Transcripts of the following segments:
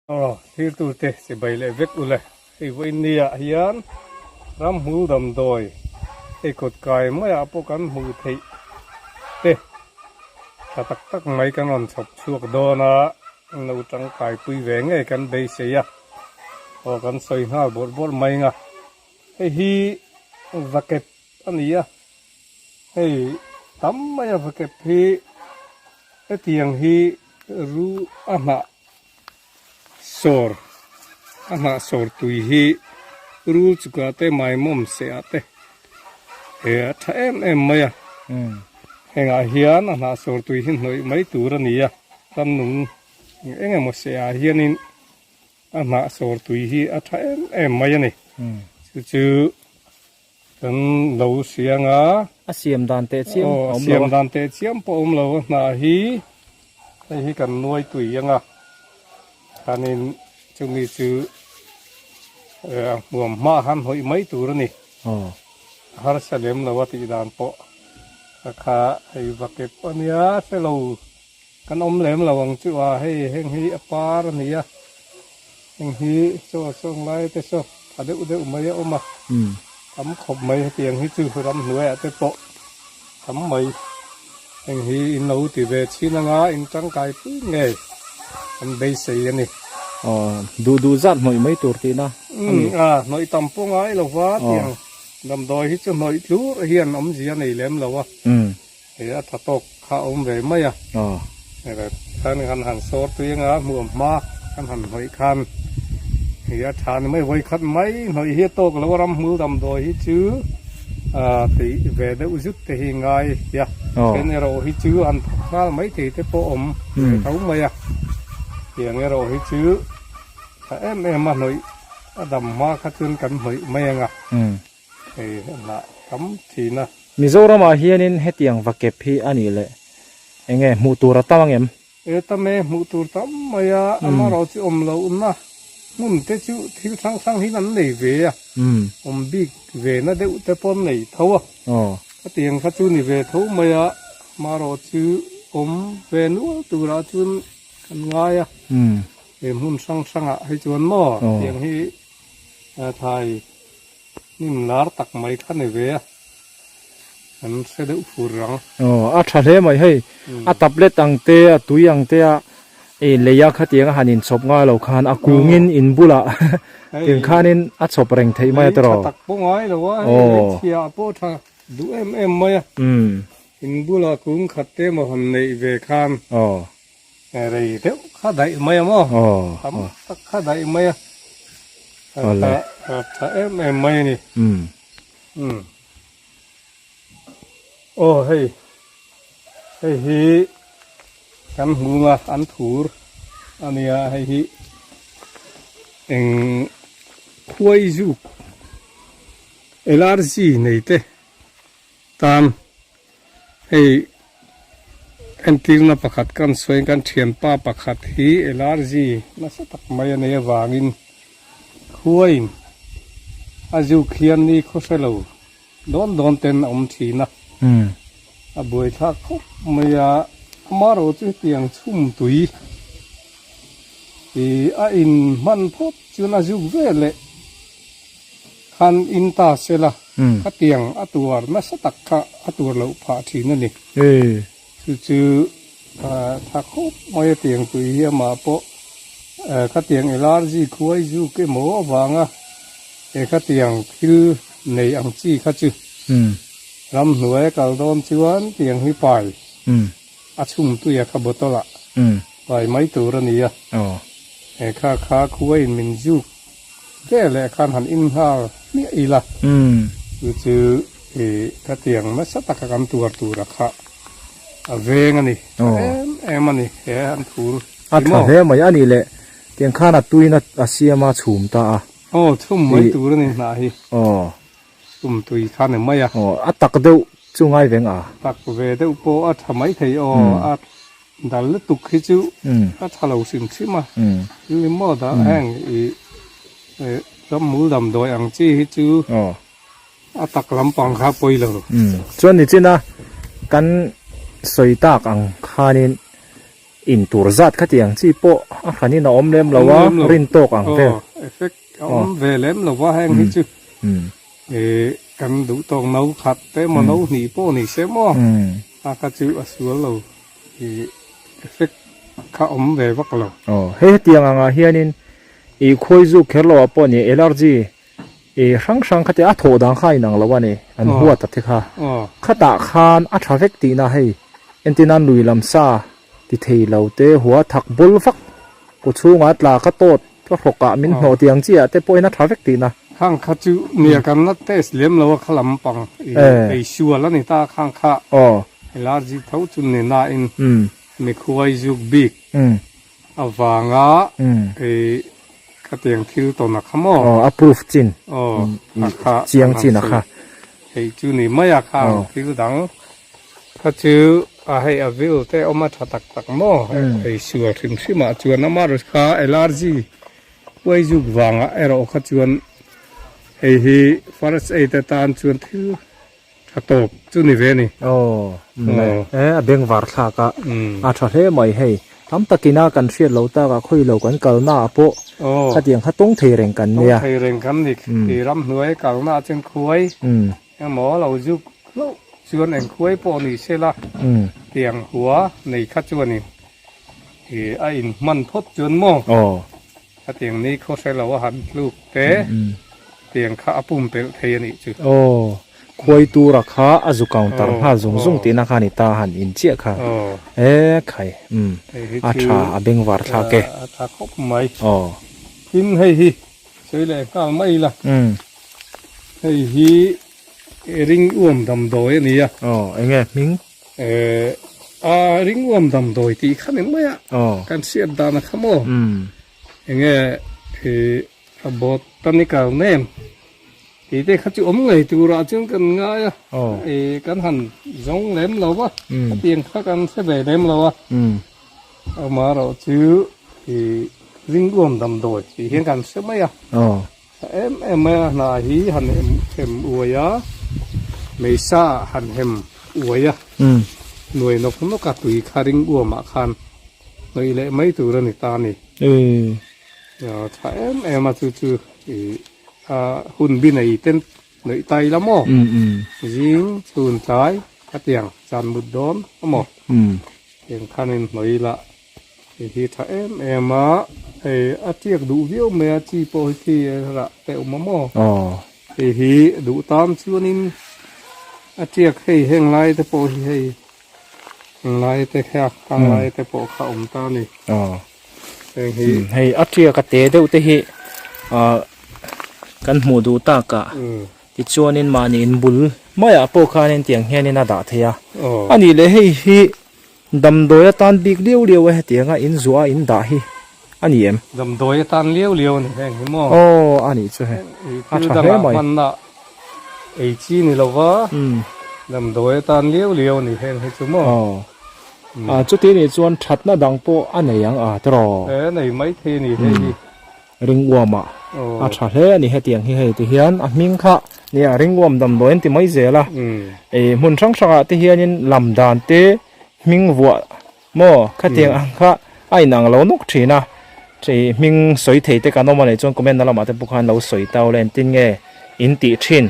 Aw thlir tur te chibai leh vek ule hei vawiin nia hian ramhmul damdawi hei kawt kai maiah pawh kan hmuh theih te tha tak tak mai kan rawn chhawp chhuak dawn a an lo tangkai pui ve ngei kan beisei a aw kan sawi nghal bawrh bawrh mai ang a hei hi vakep a ni a hei tam mai a vakep hi hetiang hi ru a hnah. Sawr a hnah sawr tui hi rul chukah te maimawm seh ah te he a tha em em mai a hengah hian a hnah sawr tui hi hnawih mai tur a ni a rannung eng emaw seh ah hianin a hnah sawr tui hi a tha em em mai a ni chu chu kan lo siang a. A siam dan teh chiam awm lo a. Aw siam dan teh chiam pawh awm lo a hnah hi hei hi kan nuai tui ang a khanin chumi chu a hmuam hma khan hawih mai tur a ni. Aw. A harsa lem lo a tih dan pawh kha kha hei va kep a nia hre lo kan awm lem lo ang chu a hei heng hi a par a ni a. Heng hi chaw a chawng lai te saw tha deuh deuh mai a awm a, tam khawp mai hetiang hi chu ramhnuaiah te pawh tam mai. Heng hi in lo ti ve chhin anga in tangkai pui ngei an beisei a ni. Aw, duh duh zat hnawih mai tur tihna a ni. A, hnawih tam pawh ngai lo va tiang damdawi hi chu hnawih tlur hian awmzia nei lem lo a. Hei a tha tawk kha a awm ve mai a. Khan kan han sawr tui anga hmuam hma kan han hnawih khan hei a tha ni mai vawi khat mai hnawih hi a tawk lo a ramhmul damdawi hi chu tih ve deuh zut te hi ngai a then erawh hi chu han thawk nghal mai thei te pawh awm ve tho mai a tiang erawh hi chu tha em em a hnawih a dam hma kha chuan kan hnawih mai anga. Hei a hnah tam thin a. Mizoramah hianin hetiang va kep hi a nih leh eng nge hmuh tur a tam ang em? E tam e, hmuh tur tam mai a, amaherawh chu awm lohna hmun te chu thil hrang hrang hian an nei ve a, awm bik ve na deuh te pawh an nei tho a, khatiang kha chu ni ve tho mai a, amaherawh chu awm ve nual turah chuan kan ngai a, he hmun hrang hrangah hei chuan maw tiang hi thlai. Hnim lar tak mai kha ni ve a, an hre deuh fur rang. Aw, a tha hle mai hei, a tablet ang te, a tui ang te a ei lei a khatiang a han inchhawp ngai lo khan a kungin in bulah tiang khanin a chhawp reng theih mai a tawrh. Lei tha tak pawh ngai lo a, hei lei chhia pawh tha duh em em mai a, in bulah kung khat te emaw han neih ve khan. Rei deuh kha daih mai a maw? Tam tak kha daih mai a. A tha em em mai a ni. Aw hei, hei hi kan hmung a, an thur a nia hei hi eng khuai zuk LRG nei te tan. Hei entirna pakhat kan sawi kan thianpa pakhat hi allergy nasa tak mai a nei avangin khuain a zuk hian ni khaw hre lo dawn dawn ten a awm thin a, a buaithlak khawp mai a, amaherawh chu hetiang chhum tui ih a in hman phawt chuan a zuk veleh khan in ta sela. Khatiang a tuar nasa tak kha a tuar loh phah thin a ni. Chu chu tha khawp mai a tiang tui hi amah pawh khatiang allergy khuai zuk emaw avanga he khatiang thil nei ang chi kha chu ramhnuai a kal dawn chuan tiang hi pai a chhum tui a kha bottle ah pai mai tur a ni a. He kha kha khuaiin min zuk Ve leh khan han in nghal hmiah ila, chu chu i khatiang nasa taka kan tuar tura kha a veng a ni, tha em em a ni he an thur A tha hle mai a nih leh tiang khan a tuin a siam a chhum ta a. Aw chhum mai tur a ni hnah hi. Aw. Chhum tui kha ni mai a. Aw a tak deuh chu ngai veng a. Tak ve deuh pawh a tha mai thei aw a Dal lutuk hi chu ka tha lo hrim hrim a, ni maw dah heng i ramhmul damdawi ang chi hi chu a tak lampang kha pawi lo. Chuan nichin a kan sawi tak ang khanin In tur zat khatiang chi pawh a hranin a awm lem lo a, rin tawk ang vel. Aw, effect a awm ve lem lo va heng hi chu. Ih kan duh tawk no khat te emaw no hnih pawh ni se maw a kha chu a sual lo. Ih effect kha awm ve vak lo. Aw, hei hetiang angah hianin ih khawi zuk kher lo ah pawh ni allergy Ih hrang hrang kha te a thawh dan kha a inang lo a ni, an huat a te kha. Khatah khan a tha vek tihna hei, entir nan lui lam sa ti thei lo te hua thak bul vak, kaw chhungah tla ka tawt ka hrawkah min hnawh tih ang chiah te pawhin a tha vek tihna. Khang kha chu nia kan la test lem lo a kha lampang ih ei sual a ni ta khang kha allergy tho chu ni nain mikhuai zuk bik Avanga i khatiang thil tawn a kha maw? Aw, a proof chin. Aw, a kha. Chiang chin a kha. Hei chu ni mai a kha ang thil dang. Kha chu a hei a vil te awm a tha tak tak maw? Hei sual hrim hrim ah chuan amarawh kha allergy uai zuk vangah erawh kha chuan hei hi first aid atan chuan thil Tha tawp chu ni ve ni. Aw e a bengvar thlak a a tha hle mai hei tam takin a kan hriat lo tak a khawi lo kan kal na ah pawh khatiang kha tawng thei reng kan nia. Tawng thei reng kan ni ti ramhnuai kal na ah chuan khuai emaw lo zuk hlauh chuan eng khuai pawh ni se la tiang hua nei kha chuanin a in hman phawt chuan maw. Khatiang ni khaw hre lo a han tluk te tiang kha a pumpelh thei a nih chu. Aw, khuai tura kha a zu counter nghal zung zung tihna kha a ni ta han in chiah kha. E khai, umm, a tha, a bengvar thlak e. A tha khawp mai. Aw. Tin hei hi sawi leh nghal mai ila. Hei hi ring uam damdawi a ni a. Aw, eng nge hming? Eh, a ringuam damdawi tih kha ni mai a, kan hriat dan a kha maw? Enge i a botanical name tih te kha chu awm ngei turah chuan kan ngai a, i kan han zawng lem lo va, khatiang kha kan hre ve lem lo a, amaherawh chu i ringuam damdawi tih hian kan hre mai a. Tha em em mai a, hna hi han hem uai a, meisa ah han hem uai a, nuai nawk nawk a tui kha ring uam ah khan hnawih leh mai tur a ni ta a ni. Tha em em a chu chu ih a hun bi nei ten hnawih tai la maw? Zing chhun tlai khatiang chan mut dawn a maw? Tiang khanin hnawih la. Hei hi tha em em a, hei a tiak duh viau mai a, chi pawh hi khi rah te awm a maw? Hei hi duh tan chuanin a tiak hei heng lai te pawh hi hei heng lai te kha heng lai te pawh kha awm ta a ni. Heng hi. Hei a tiak a te deuh te hi ah kan hmuh duh tak ah tichuanin mahni inbul maiah pawh khanin tiang hianin a dah thei a, a nih leh hei hi. Damdawi atan bik liau liau e hetianga in zuah a in dah hi a ni em? Damdawi atan liau liau a ni heng hi maw? Aw a nih chu hei a tha hle mai. Thil dangah hmanna ei chi ni lo va, damdawi atan liau liau a ni heng hi chu maw? Aw a chuti nih chuan thatna dang pawh a nei ang a tiraw? E nei maithei a ni hei hi. Ringuama a tha hle a ni hetiang hi hei ti hian a hming kha nia ringuam damdawi an ti mai zel a ih hmun hrang hrangah te hianin lam dan te hming vuah maw khatiang ang kha a inang lo nawk thin a ih hming sawi thei te kan awm a nih chuan comment na lamah te pawh khan lo sawi tau la engtin nge in tih thin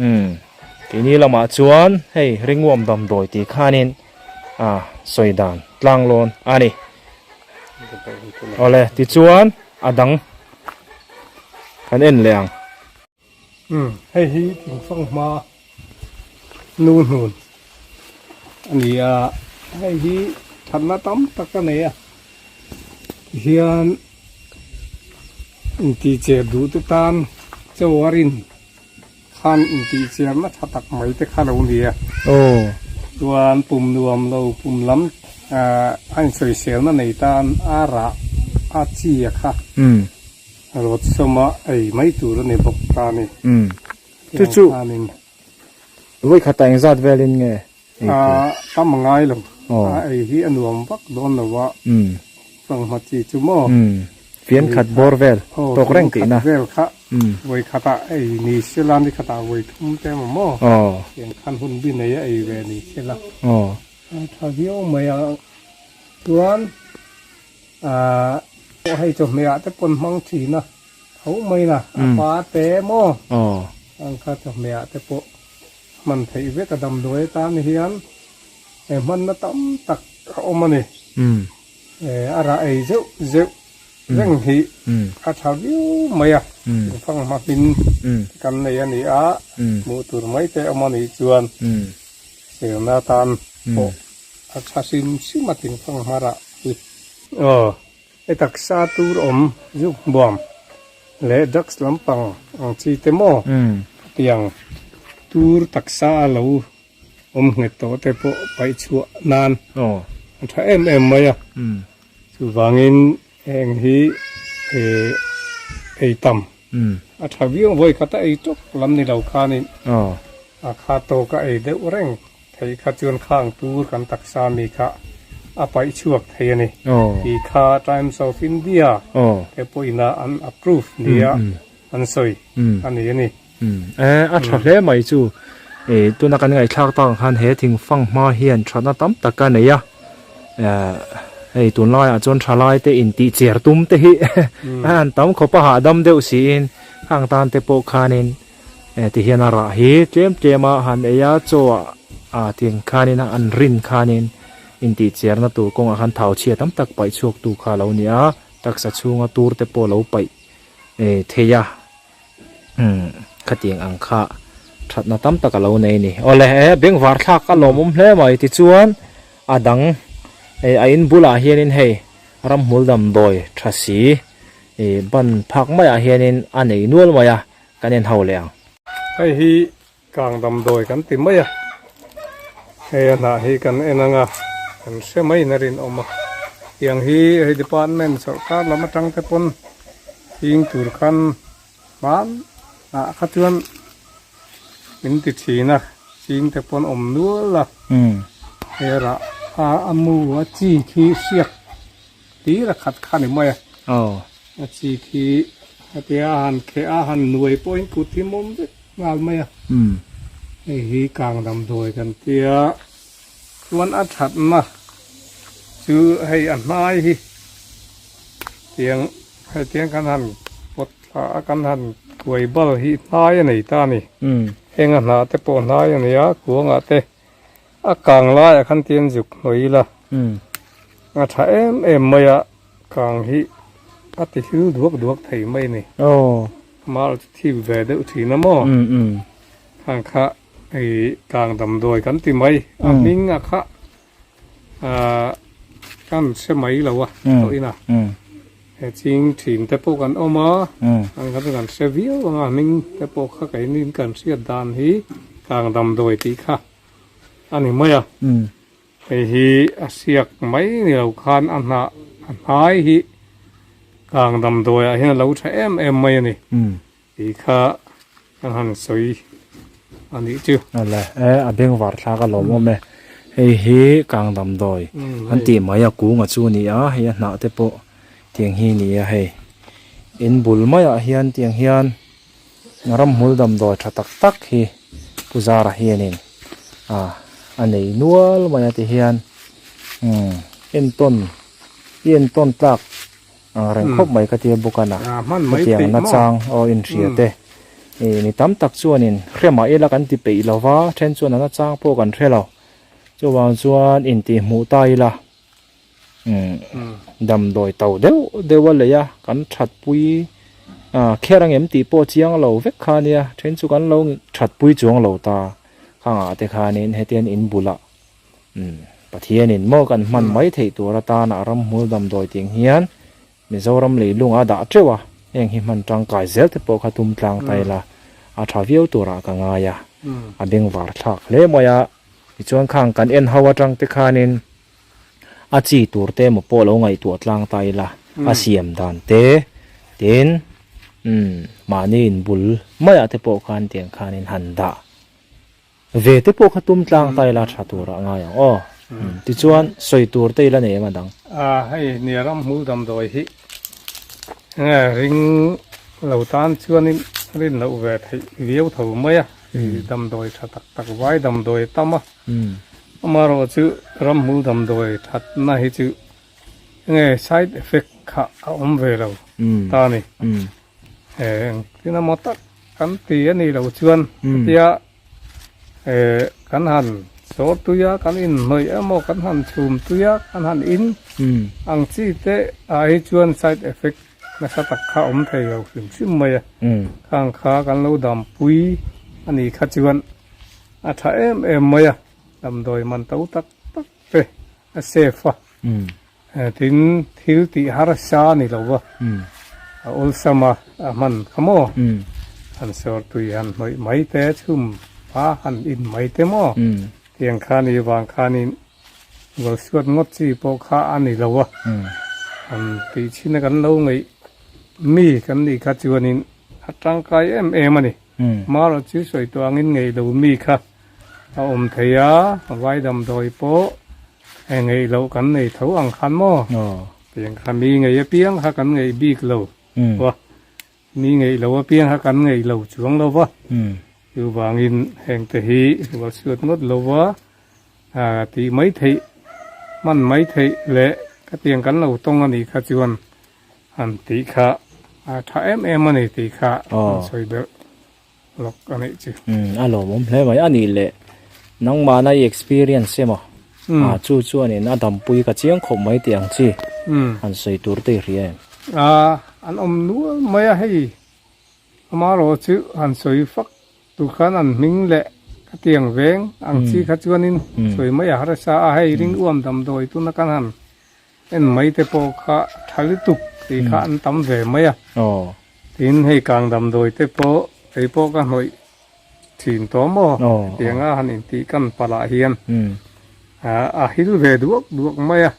umm keini lamah chuan hei ringuam damdawi tih khanin a sawi dan tlang lawn a ni. Awle tichuan a dang kan en leh ang. Umm hei hi thingfang hma nu hnun a ni a, hei hi thatna tam tak a nei a, tihian intihcher duh te tan chaw a rin. Khan intihchiarna tha tak mai te kha lo ni a. Chuan pum nuam lo pum lam a insawiselna nei tan a rah a chi a kha rawt sawma ei mai tur a ni bawk ta a ni. Chu chu vawikhatah engzat velin nge ei tur? Tam a ngai lo. A ei hi a nuam vak dawn lo a. Fanghma chi chu maw? Fian khat bawr vel tawk reng tihna. Fian khat vel kha vawi khatah ei ni sela ni khatah vawi thum te emaw maw? Tiang khan hun bi nei a ei ve ni sela. A tha viau mai a. Chuan ahh hei chawhmeh ah te pawn hmang thin a tho mai na a pa te maw ang kha chawhmeh ah te pawh hman theih vek a damdawi atan hian he hmanna tam tak a awm a ni. A rah ei zeuh zeuh reng hi a tha viau mai a, thingfang hma hmin kan nei a ni a, hmuh tur mai te awm a nih chuan serna atan pawh a tha hrim hrim a thingfang hma rah hi. Aw, he taksa tur awm zuk buam leh drugs lampang ang chi te maw tiang tur taksa a lo awm nghet tawh te pawh paih chhuah nan a tha em em mai a, chuvangin heng hi ei tam a tha viau vawi khat a ei tawk lam ni lo khanin a kha tawk a ei deuh reng theih kha chuan khang tur kan taksa mi kha a paih chhuak thei a ni tih kha Times of India te pawhin a an approve nia an sawi a ni a ni. Umm e a tha hle mai chu ih tuna kan ngaihthlak tak ang khan he thingfang hma hian thatna tam tak a nei a eh hei tunlaiah chuan thalai te intih cher tum te hi a han tam khawp a hahdam deuh siin khang tan te pawh khanin eh ti hian a rah hi tlem tlem a han ei a chaw ah ah tiang khanin an rin khanin intih cherna tur kawngah khan thau chhia tam tak paih chhuak tu kha a lo ni a taksa chhunga tur te pawh lo paih eh thei a. Umm khatiang ang kha thatna tam tak a lo nei a ni. Awle e bengvar thlak a lawmawm hle mai tichuan a dang eh a in bulah hianin hei ramhmul damdawi tha si ih ban phak maiah hianin a nei nual mai a kan en ho leh ang. Hei hi kang damdawi kan ti mai a, hei a hnah hi kan en ang a, kan hre maiin a rinawm a, tiang hi hei department sawrkar lam atang te pawn hing tur khan hman ah kha chuan min ti thin a, ching te pawn awm nual a, hei a rah a mu a chi khi hriak tir a khat kha ni mai a, a chi khi hetia a han kheh a han nuai pawhin kut hi mawm vek. Nghal mai a, hei hi kang damdawi kan tia chuan a thatna chu hei a hnai hi tiang hei tiang kan han pawt thla a kan han kuai bal hi hnai a nei ta a ni heng a hnah te pawh hnai a nei a kuangah te a kang laiah khan tiang zuk hnawih ila a tha em em mai a kang hi a ti hil duak duak thei mai a ni. Mal chu thip ve deuh thin a maw? Khang kha hei kang damdawi kan ti mai a hming a kha ah kan hre mai lo a tawh in a he ching thin te pawh kan awm a ang kha chu kan hre viau ang a hming te pawh kha keini kan hriat dan hi kang damdawi tih kha a ni mai a Hei hi a siak mai ni lo khan a hnah a hnai hi kang damdawi ah hian a lo tha em em mai a ni tih kha kan han sawi a nih chu. Awle e a bengvar thlak a lawmawm e hei hi kang damdawi an tih mai a kung a chu a ni a hei a hnah te pawh tiang hi a ni a hei in bul maiah hian tiang hian Ramhmul damdawi tha tak tak hi Pu Zara hianin ah a nei nual mai a ti hian umm entawn i entawn tlak ang reng khawp mai ka tia bawk a na hetiang nachang aw inhria te ih mi tam tak chuanin hre mah ila kan ti peih lo va then chuan a nachang pawh kan hre lo chuvang chuan intihhmuh ta ila. Damdawi to deuh deuh a lei a kan that pui ah kher ang em tih pawh chiang lo vek kha nia then chu kan lo that pui chuang lo ta khangah te khanin hetian in bulah Pathianin maw kan hman mai theih tur atana ramhmul damdawi tih hian Mizoram leilung a dah teuh a heng hi hman tangkai zel te pawh kha tum tlang ta ila a tha viau turah ka ngai a a bengvar thlak hle mai a tichuan khang kan en ho atang te khanin A chi tur te emaw pawh lo ngaihtuah tlang ta ila, a siam dan te, tin umm mahni inbul maiah te pawh khan tiang khanin han dah ve te pawh kha tum tlang ta ila tha turah ngai ang aw. Tichuan sawi tur te ila nei em a dang? A hei nia ramhmul damdawi hi enge ring lo tan chuanin rin loh ve theih viau tho mai a, damdawi tha tak tak vai damdawi a tam a. Amaherawhchu ramhmul damdawi thatna hi chu. Enge side effect kha a awm ve lo ta a ni. Engtin emaw tak kan ti a nih loh chuan hetia kan han sawr tui a kan inhnawih emaw kan han chhum tui a kan han in ang chi te ah hi chuan side effect nasa tak kha awm thei lo hrim hrim mai a. Khang kha kan lo dampui a nih kha chuan a tha em em mai a damdawi man to tak tak te a safe a. Tin, thil tih harsa a ni lo va, a awlsam a, a hman kha maw? Han sawr tui han hnawih mai te, chhum hma han in mai te maw? Tiang kha ni vang khanin Rualsuat ngawt chi pawh kha a ni lo a, han tih chhin a kan lo ngaih mi kan nih kha chuanin a tangkai em em a ni. Marawh chu sawi tawh angin ngaih lo mi kha a awm thei a, vai damdawi pawh E ngeih loh kan nei tho ang khan maw? Tiang kha mi ngei apiang kha kan ngeih bik lo va, mi ngeih lo apiang kha kan ngeih lo chuang lo va. Chuvangin hengte hi rual suat ngawt lo va, tih mai theih, hman mai theih leh ka tiang kan lo tawng a nih kha chuan han tih kha a tha em em a ni tih kha an sawi ber lawk a nih chu. Umm a lawmawm hle mai a nih leh nangmahna i experience emaw a chu chuanin a dampui ka chiang khawp mai tih ang chi han sawi tur te i hria em? A an awm nual mai a hei amarawh chu han sawi fak tur khan an hming leh ka tiang veng ang chi kha chuanin sawi mai a harsa a hei ring uam damdawi tuna kan han En mai te pawh kha tha lutuk tih kha an tam ve mai a. Tin hei kang damdawi te pawh kei pawh ka hnawih thin tawh maw hetiang a han intih kan palh ah hian a hil ve duak duak mai a.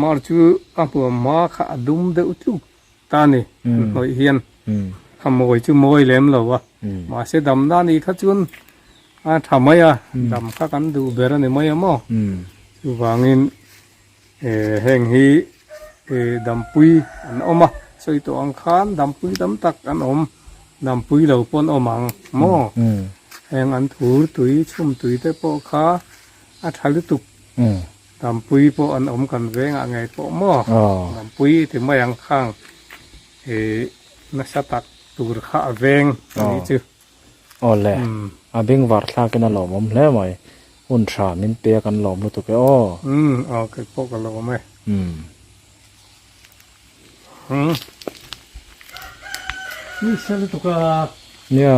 Mar chu a hmuam hma kha a dum deuh tluk ta a ni an hnawih hian a mawi chu mawi lem lo a. Mahse damna ni kha chuan a tha mai a dam kha kan duh ber a ni mai a maw. Chuvangin Heng hi dampui an awm a, sawi tawh ang khan dampui tam tak an awm, dampui lo pawh an awm ang maw? Heng an thur tui chhum tui te pawh kha a tha lutuk, dampui pawh an awm kan vengah ngei pawh maw? Dampui ti mai ang khang nasa tak tur kha a veng a nih chu. Awle, a bengvar thlakin a lawmawm hle mai. Hun tha min pe a kan lawm lutuk e aw. Umm aw kei pawh ka lawm e. Umm. Umm. Ni se lutuk a. Nia.